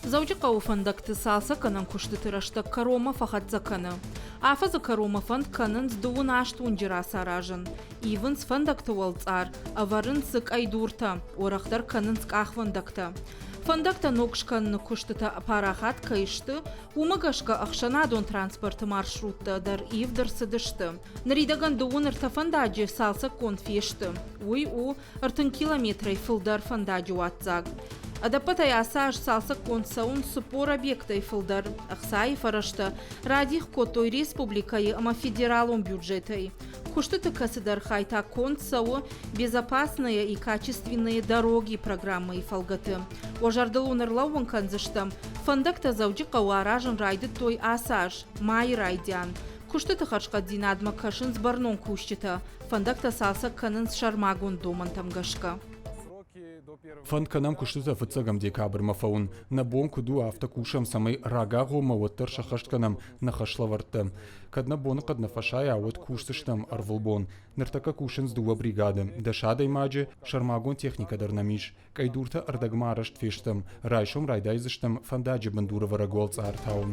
Дзӕуджыхъӕуы фӕндӕгты цалцӕггӕнӕн куыстыты рӕстӕг кӕронмӕ фӕхӕццӕ кӕны. Афӕдзы кӕронмӕ фӕнд кӕнынц дыууын аст уынджы рацаразын. Ивынц фӕндӕгты уӕлцъар, ӕвӕрынц дзы къӕйдуртӕ, уӕрӕхдӕр кӕнынц къахвӕндӕгтӕ. Фӕндӕгтӕ ног скӕныны куыстытӕ парахат кӕй сты, уымӕ гӕсгӕ ӕхсӕнадон транспорты маршруттӕ дӕр ивд ӕрцыдысты. Ныридӕгӕн дыууын ӕртӕ фӕндаджы цалцӕггонд фесты. Уый у 30 километрӕй фылдӕр фӕндаджы уадздзаг. Ӕдӕппӕтӕй ацы аз цалцӕггонд цӕуынц 40 объектӕй фылдӕр. Ӕхцайы фӕрӕзтӕ радих кодтой республикӕйы ӕмӕ федералон бюджетӕй. Куыстыты кӕцыдӕр хай та конд цӕуы «Безопасные и качественные дороги» программӕйы фӕлгӕты. Уӕ зӕрдыл уын ӕрлӕууын кӕндзыстӕм, фӕндӕгтӕ Дзӕуджыхъӕуы аразын райдыдтой ацы аз, майы райдиан. Куыстыты хӕрзхъӕддзинадмӕ кӕсынц бӕрнон кусджытӕ, фӕндӕгтӕ цалцӕг кӕнынц сӕрмагонд домӕнтӕм гӕсгӕ. Фӕнд кӕнӕм куыстытӕ фыццӕгӕм декабрмӕ фӕуын. Нӕ бон куыд у, афтӕ кусӕм, цӕмӕй рагагъоммӕ уӕддӕр сӕххӕст кӕнӕм нӕ хӕслӕвӕрдтӕ. Кӕд нӕ боныхъӕд нӕ фӕсайа, уӕд кусдзыстӕм ӕрвылбон. Ныртӕккӕ кусынц дыууӕ бригады, дӕс адӕймаджы, сӕрмагонд техникӕ дӕр нӕм ис. Къӕйдуртӕ ӕрдӕгмӕ арӕзт фестӕм, райсом райдайдзыстӕм фӕндаджы бындурӕвӕрӕг уӕлцъар тауын.